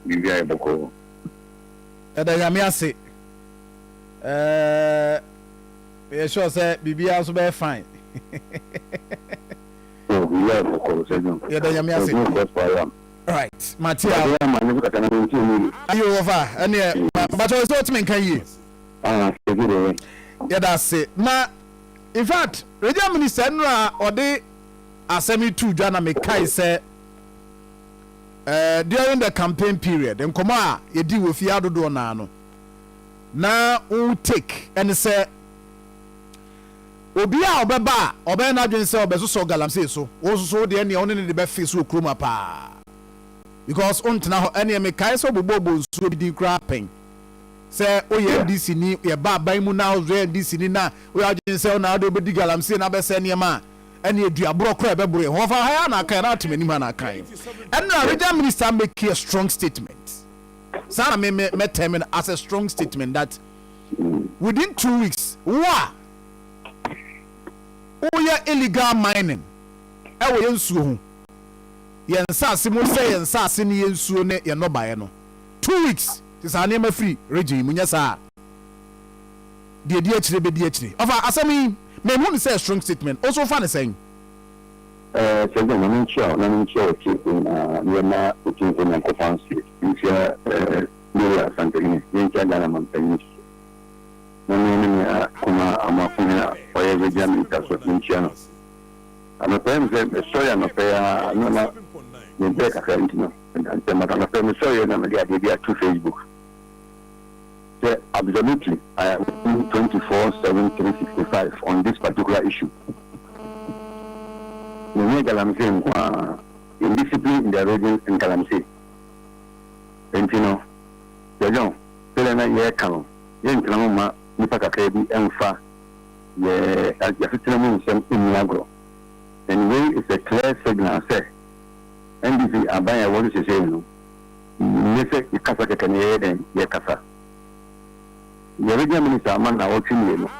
Biribi ayɛ bɔkɔɔ. Yɛda Nyame ase. Ɛɛ meyɛ sure sɛ biribiara nso bɛyɛ fine. Oh, biribi ayɛ bɔkɔɔ Sir John. Yɛda Nyame ase. There's no cause for alarm. Right, mate a. Ɔde ama ne so kasa na mentie mu yie. Ayo wɔfa ɛneɛ mpakyɛw sɛ wotumi nka yie. Ah, sɛsi deɛ. Yɛda ase. Na in fact regional minister nnora ɔde asɛm yi too dwa na mekae sɛ eh, during the campaign period nkɔmmɔ a yɛdii wɔ fie adodoɔ naa no na wo take ɛne sɛ obi a ɔbɛba a ɔbɛyɛ n'adwene sɛ ɔbɛsosɔ galamsey so, wo nso so wo deɛ neɛ wo ne ne de bɛfe so wɔ kurom ha paa because wontena hɔ. Ɛneɛ mekae sɛ wobobɔɔbɔ nsuo bi din koraa pɛn sɛ woyɛ NDC ni, yɛba aban mu na woyɛ NDC ni na woyɛ adwene sɛ wo na wode wobɛdi galamsey na abɛsɛ nneɛma a, ɛneɛ duaborɔ koraa ɛbɛboro yɛn ho. Ɔfa ha yi a na akae na atem anim ha na akae. Ɛnna regional minister make a strong statement. Saa na me me mɛtɛm no as a strong statement that within 2 weeks, wo a woyɛ illegal mining ɛwɔ yɛn nsuo ho, yɛn nsaase mu, sɛ yɛn nsaase ne yɛn nsuo ne yɛn nnɔbaeɛ no, 2 weeks te saa nneɛma firi region yi mu, nyɛ saa deɛ di akyire bɛdi akyire. Ɔfa asɛm yi mehu ne sɛ strong statement o so fa ne sɛn? Sɛ John, ma menkyia wo na menkyia w'atiefoɔ nyinaa na yɛma Otumfoɔ Nyankopɔn ase, nkyia Gloria Asantehene, yɛnkyia Ghana mampanyin so, na me ne me akoma Amoakohene a ɔyɛ Regional Minister so menkyia no. Anɔpa yi mesɛ mesɔre anɔpa yi ara na na mebrɛ kakra nti no meda ntɛm, but anɔpa yi mesɔreɛ na mede adeɛ bi ato Facebook sɛ absolutely I am working 24/7 365 on this particular issue. Menyɛ galamsey nko ara, indiscipline in the region and galamsey. Nti no, Sir John, sɛdeɛ na yɛreka no, yɛntena ho mma nnipa kakra bi mfa yɛ yɛasetena mu nsɛm nni agorɔ. And wei is a clear signal sɛ NDC aban a ɛwɔ so seesei no, nyɛ sɛ yɛkasa kɛkɛ na yɛyɛ dɛn, yɛkasa. Yɛ regional minister ama nnawɔtwe 2,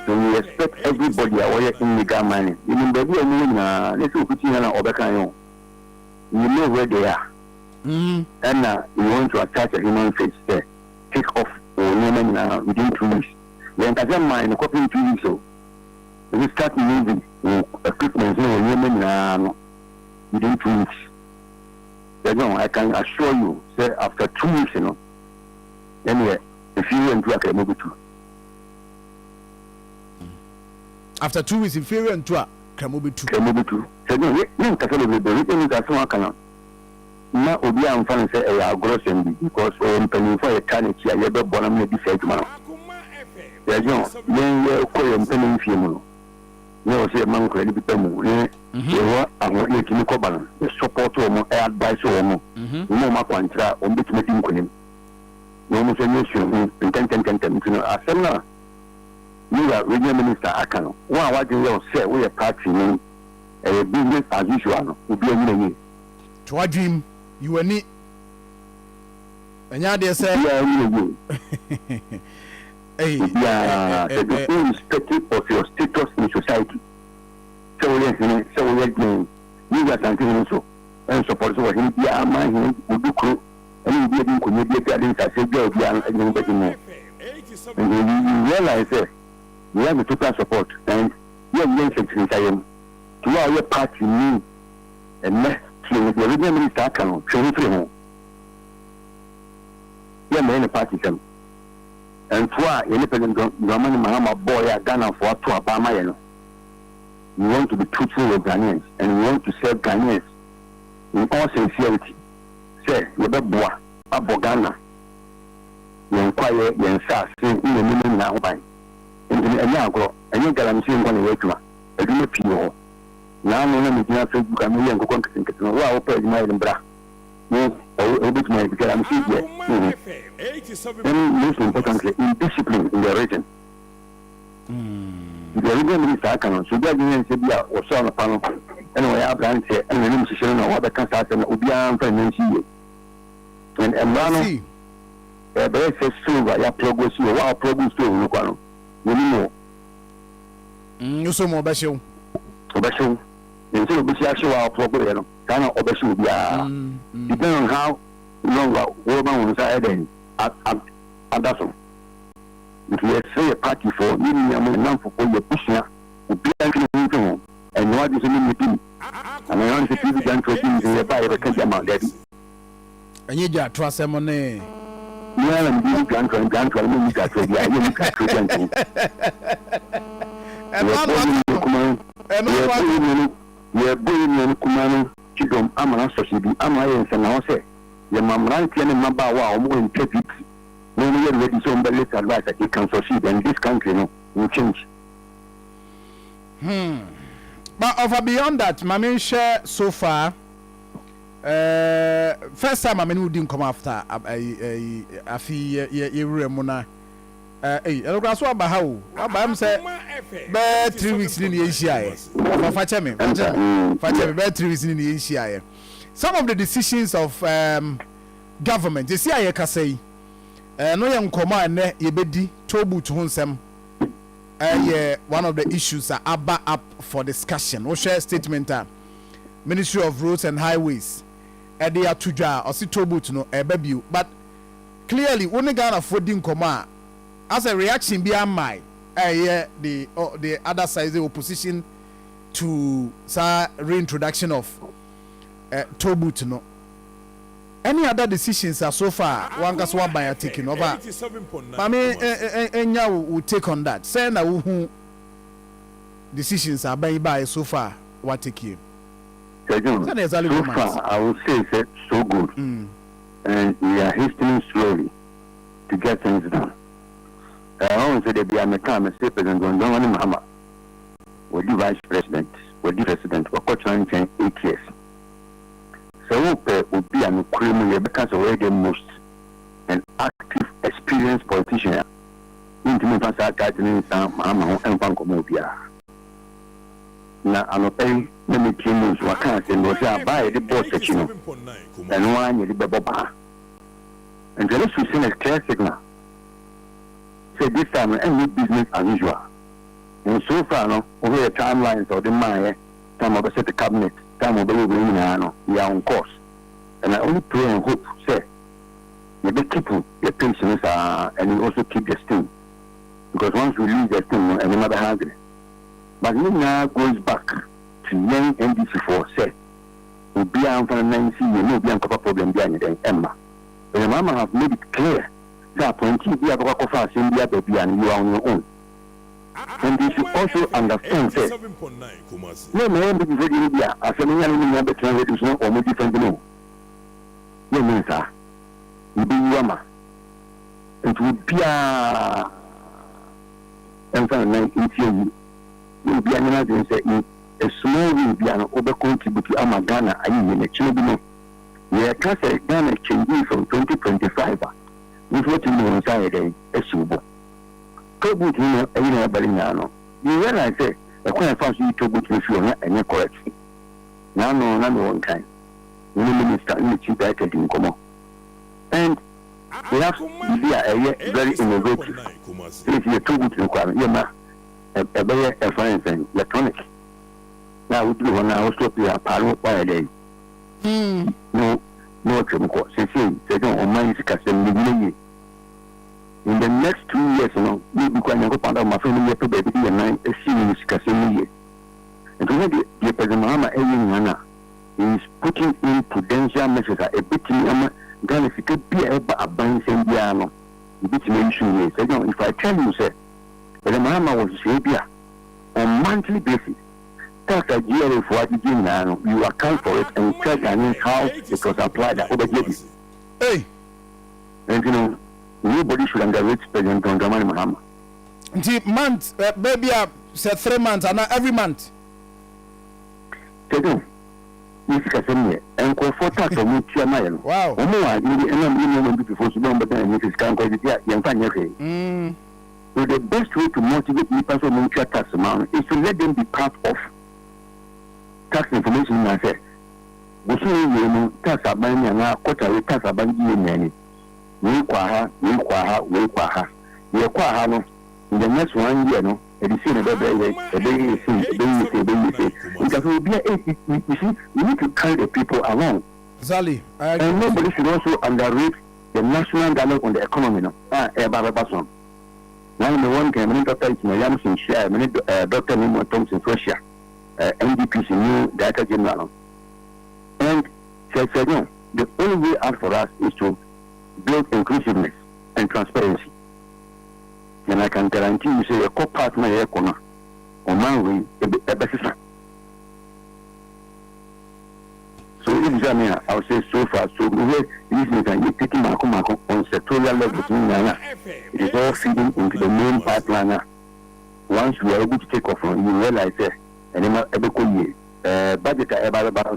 so we expect everybody a wɔyɛ illegal mining. Yɛnim baabi a wɔwɔ nyinaa, ne sɛ ofiti ha na ɔbɛka yɛn o. We know where they are. Ɛna we want to attach a human face sɛ take off wɔ nneɛma nyinaa within 2 weeks. Yɛn kasa mine no kɔpem 2 weeks o. We start moving wɔ equipment ne wɔ nneɛma nyinaa no within 2 weeks. Yɛdɔn, I can assure you sɛ after 2 weeks no, ɛneɛ efie wura ntu akɛlɛ mo bɛtu. After 2 weeks efie wura ntu a kramo bɛtu. Kramo bɛtu. Sɛ dɔn yɛ yɛn nkasa bebrebe, regional minister asɛm aka no na obi amfa no sɛ ɛyɛ agorɔ sɛm bi because ɔyɛ mpanyinfo a yɛtaa n'akyi a yɛbɛbɔ no ama adi saa adwuma no. Yɛdɔn, yɛn yɛkɔ yɛn mpanin fie mu no na ɛwɔ sɛ yɛma nkwadaa no bi ba mu ne yɛwɔ ahoɔden yɛtumi kɔba no, yɛ support wɔn, ɛ advice wɔn, wɔn a wɔn akwankyerɛ a wɔn bɛtumi adi nkonim na wɔn nso nyɛ suahu ntɛntɛntɛntɛm. Nti no, asɛm no a yɛwura regional minister aka no, wɔn a wadwene yɛ sɛ woyɛ party no, ɛyɛ business as usual no, obi anyina yie. To adwene mu yi w'ani, ɛnyɛ adeɛ sɛ obiara nyina yie. Obiara sɛ irrespective of your status in society, sɛ woyɛ hene, sɛ woyɛ den, yɛwura Asantehene nso ɛnsɔpɔre sɛ wɔhene biara ma hene odu kuro ɛne obi adi nkonnwa bi adi ade nsase adwa obiara no ɛde ho bɛgye mu. And you realize sɛ we have the total support and yɛnyɛ nsɛnkyerɛnsayɛm nti wo a woyɛ party ni ɛnɛ tie no, deɛ regional minister aka no, twe ho firi ho. Yɛmmɛyɛ ne party sɛm ɛntoa a yɛne President Dramani Mahama bɔɔyɛ a Ghanafoɔ ato aba ama yɛ no. We want to be truthful with Ghanaians and we want to serve Ghanaians in all sincerity sɛ yɛbɛboa abɔ Ghana, yɛn kwaeɛ, yɛn nsaase ne yɛn nneɛma nyinaa ho ban. Nti no, ɛnyɛ agorɔ, ɛnyɛ galamsey nkɔ na ɛyɛ adwuma. Adwuma pii wɔ hɔ. Naano na megyina Facebook a meyɛ nkokɔ nketenkete no, wo a wopɛ adwuma yɛ no, bra wo wobɛtumi ayɛ bi. Galamsey deɛ nhu. And most importantly, indiscipline in the region. The regional minister aka no so, obi adwene yɛn sɛ bi a wɔsɔ anɔpa no ɛna wɔyɛ aberanteɛ ɛna n'anim hyehyɛ no na wabɛka saa asɛm na obiara mfa ne nan si yie. And mmara no ɛbɛyɛ sɛ stove a yɛaplug asi hɔ, wo a wɔplug stove no kwa no, wɔnim wɔ. Nso mu ɔbɛhyew. Ɔbɛhyew. Nsɛ na obɛsi ahyew a ɔplug yɛ no, saa na ɔbɛhyew obiara, depending on how. long a wɔbɛma wɔn nsa ayɛ dɛn ada so. Nti yɛsrɛ yɛ partyfoɔ, yɛ nuanom, yɛ nnamfofoɔ, yɛ abusua, obiara ntwe ne ho mfiri ho. Ɛnyɛ w'adwene sɛ memmɛ bi mu, anaa ɛnyɛ w'adwene sɛ PV Gyantoa bi mu sɛ yɛba a yɛbɛka bi ama wo, daabi. Ɛnyɛ dwatoa asɛm ne. Me ara na mede di dwantoa no, dwantoa no menni dwatoa biara, ɛnyɛ me dwatoa bi anka mu. Yɛbɔ yɛn nua kumaa no, yɛbɔ yɛn nua no, yɛbɔ yɛn nua no kumaa no kyidɔm ama no asɔ hyɛ bi, ama ayɛ nsɛnnahɔ sɛ yɛma mmeranteɛ ne mmabaawa a wɔn ntwa VP na wɔn yɛ ready sɛ wɔn bɛ list advice a they can succeed and this country no will change. But over beyond that, ma menhwɛ so far. First time a me ne wo di nkɔmɔ after ayi afi yɛ yɛ yɛwura mu na ɛyi ɛno koraa so aba ha o, waba ɛm sɛ bɛɛ 3 weeks ni ne yɛnhyiaeɛ. Ɔfa fakyɛ me, fakyɛ me, fakyɛ me, bɛɛ 3 weeks ni ne yɛnhyiaeɛ. Some of the decisions of government esi a yɛkasa yi, ɛno yɛ nkɔmɔ a ɛnɛ yɛbɛdi. Toll booth ho nsɛm ɛyɛ one of the issues a aba up for discussion. Wohwɛ statement a Ministry of Roads and Highways ɛde ato dwa a, ɔsi toll booth no ɛɛba bio, but clearly wo ne Ghanafoɔ di nkɔmɔ a, asɛ reaction bi amae a ɛyɛ the other side, the opposition to saa reintroduction of toll booth no. Any other decisions a so far wankasa waban atake no, ɔba maame enya wo take on that, sɛ na wohu decisions aban yi baayɛ so far watake? Sir John, Sɛ na exactly so romance. Far I would say say so good, and we are hastening slowly to get things done. Ɔn sɛ dabi a meka a mese President John Dramani Mahama wadi vice president, wadi president, wakɔtena nkyɛn 8 years. Sɛ wopɛ obi a nokorɛ mu yɛbɛka sɛ ɔyɛ the most and active, experienced politician a, wontumi mfa saa title no nsa Mahama ho ɛmfa nkɔmmɔ obiara. Na anɔpa yi na metie news, waka asɛm bi, ɔsɛ abaa a yɛde bɔɔ sakyi no, ɛno ara na yɛde bɛbɔ baa. Nti ɛno should send a clear signal sɛ this time no ɛnyɛ business as usual. And so far no, wohwɛ yɛ timelines a ɔde maayɛ, time a ɔbɛset the cabinet, time a ɔbɛyɛ wei nyinaa no, we are on course. And I only pray and hope sɛ yɛbɛ keep yɛ pace no saa and we also keep the steam, because once we lose the steam no, ɛnneɛma bɛha adwene. But ne nyinaa goes back to yɛn NDC foɔ sɛ obiara mfa ne nan si yie na obiara nkɔfa problem bi anyɛ dɛn ɛmma. President Mahama have made it clear sɛ appointee bi a bɛkɔ akɔfa asɛm bi aba bi a no, you are on your own. And they should also understand sɛ yɛn na yɛn NPP foɔ deɛ no bi a asɛm nyɛ no nyinaa bɛtena radio so na wɔn defend no, yɛn nyɛ nsaa, yɛbɛyi ama. Nti obiara ɛmfa ne nan nti ayi na obiara nyɛ n'adwene sɛ in a small way bia no wobɛ contribute ama Ghana ayɛ yie. N'akyinɛ bi no yɛka sɛ Ghana change from 2025 a, nso watumi de wɔn nsa ayɛ dɛn asi wo bo. Toll booth no na ɛyi na ɛba no nyinaa no, you realize sɛ ɛkwan a ɛfa so yi toll booth no fi hɔ na ɛnyɛ correct. N'ano na mewɔ nkan ne ne minister ne ne chief director di nkɔmmɔ and we have biribi a ɛyɛ very innovative. Sɛ yɛ toll booth no koraa no, yɛ ma ɛbɛyɛ ɛfa nsɛn electronic na woduru hɔ na wosɔ pii a paa no wayɛ dɛn na wɔtwam kɔ. Seesei sɛ dɛn ɔman yi sikasɛm ne gyina yie in the next 2 years no, ne bi kora Nyankopɔn adom afei no yɛpɛ baabi de yɛ nan asi ne sikasɛm no yie. Nti wohwɛ deɛ President Mahama ɛyɛ nyinaa no a, he is putting in prudential measures a ɛbɛtumi ama Ghana sika bi a ɛba aban nsɛm biara no yɛbɛtumi ayi so yie. Sɛ John, if I tell you sɛ President Mahama wɔ nhyehyɛeɛ bi a on monthly basis, tax a GRA foɔ agyegye nyinaa no, you account for it and tell Ghanaians how it was applied a, wobɛgye adi. Hey. Nti no, nobody should underrate President John Dramani Mahama. Nti month baabi a sɛ 3 months ana every month? Sɛdɛn ne sikasɛm yɛ nkurɔfoɔ tax a wɔn tua ma yɛ no, wɔn wɔ adwene bi ɛnam yɛ nneɛma bi foforɔ so bɛn bɛdan ɛnyɛ sɛ sika nkɔ gyegye a yɛmfa nyɛ hwee. So the best way to motivate nipa sɛ wɔn tua tax ma no is to let them be part of tax information na sɛ bosome wie no, tax aban ni anaa quarter wei tax aban gye yɛ nyinaa ni, wei kɔ aha, wei kɔ aha, wei kɔ aha, deɛ ɛkɔ aha no, in the next one year no, ɛde sei na ɛbɛbrɛ yɛ, ɛbɛyɛ yɛ sei, ɛbɛyɛ yɛ sei, ɛbɛyɛ yɛ sei. Nti afei obiara, you see, we need to carry the people along. Exactly. I agree And with nobody you. should also underrate the national dialogue on the economy no a ɛreba abɛba so no. Na me wɔ nkɛn, me ne Dr. Ismail Yamson hyiae, me ne eh, Dr. Nimrod Thompson nso ahyia, eh, NDPC new Director General no. And sɛ sɛ no, the only way out for us is to build inclusiveness and transparency. And I can guarantee you sɛ yɛkɔ path na yɛrekɔ no a, ɔman wei ɛbɛsesa. So if you me a, I would say so far so good. Where these things are you taking mako mako on sectorial levels, it is all feeding into the main pipeline. Once we are able to take off, you realize that and then budget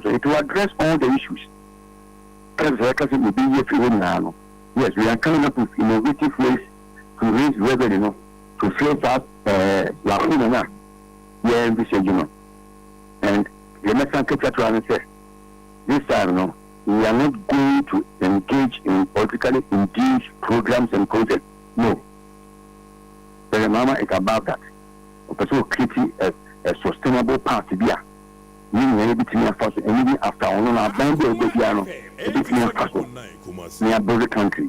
so it will address all the issues. Yes, we are coming up with innovative ways to raise revenue, to fill that lacuna. Yeah, envisage, And the next time, say, this time, no, we are not going to engage in politically induced programs and projects. No. President Mahama is above that. Ɔpɛ sɛ create a sustainable path bi a ne nyinaa ebitumi afa so, and even after ɔno no, aban bi a ɛbɛ biara no ebitumi afa so ne abuild the country.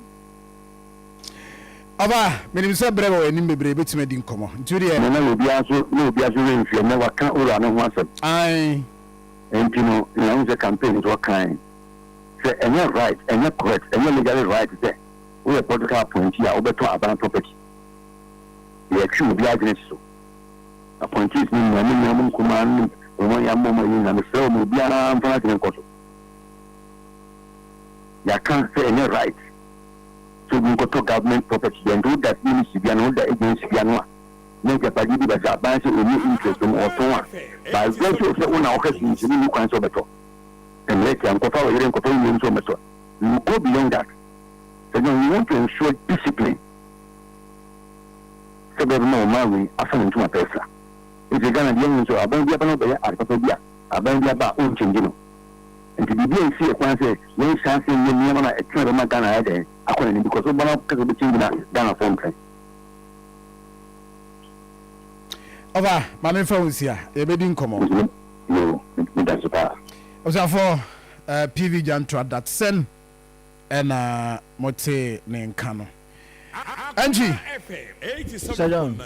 Ɔba, menim sɛ berɛ wɔ anim bebree bɛtumi adi nkɔmmɔ, nti wodeɛ Na obiara nso na obiara nso remfie na waka owura no ho asɛm. Nti no na ɛho sɛ campaign nso ɔkan sɛ ɛnyɛ right, ɛnyɛ correct, ɛnyɛ legally right sɛ woyɛ political appointee a wobɛtɔ aban property. Yɛtwe obi adwene si so. Appointees no nyinaa, me nuanom nkumaa ne wɔn yɛ mmɔ yi nyinaa, mesrɛ wɔn, obiara mfa n'adwene nkɔ so. Yɛaka sɛ ɛnyɛ right sɛ obi nkɔtɔ government property yɛn. Nti woda ministry bia no, woda agency bia no a, na agyapadeɛ bi bɛsɛ aban sɛ ɔni interest mu ɔtɔn a, by virtue of sɛ wo na wɔhwɛ so nti ne kwan sɛ wobɛtɔ. Mmerɛ tia nkɔfa wɔ yere, nkɔfa wo nnuam sɛ wɔbɛtɔ. We will go beyond that. So then we want to ensure discipline sɛ bɛbɛ ma ɔman wei afa ne ntoma pɛɛ fra. Nti Ghana deɛ ɛhu nso, aban bi aba na ɔbɛyɛ ade papa bi a, aban bi aba a ɔnkyɛngye no. Nti biribi a ɛsi ɛkwan sɛ yɛnhyɛ ase nyɛ nneɛma no a ɛtena bɛma Ghana ayɛ dɛn akɔ n'anim, because woba no kasa bɛkyɛngye na Ghana fɔ mpɛ. Ɔba, ma memfa wo nsia, yɛbɛdi nkɔmmɔ. Yo, meda so paa. Abusuafoɔ, PV Gyantoa Datsen ɛna mote ne nka no. Ɛnkyi. Sir John.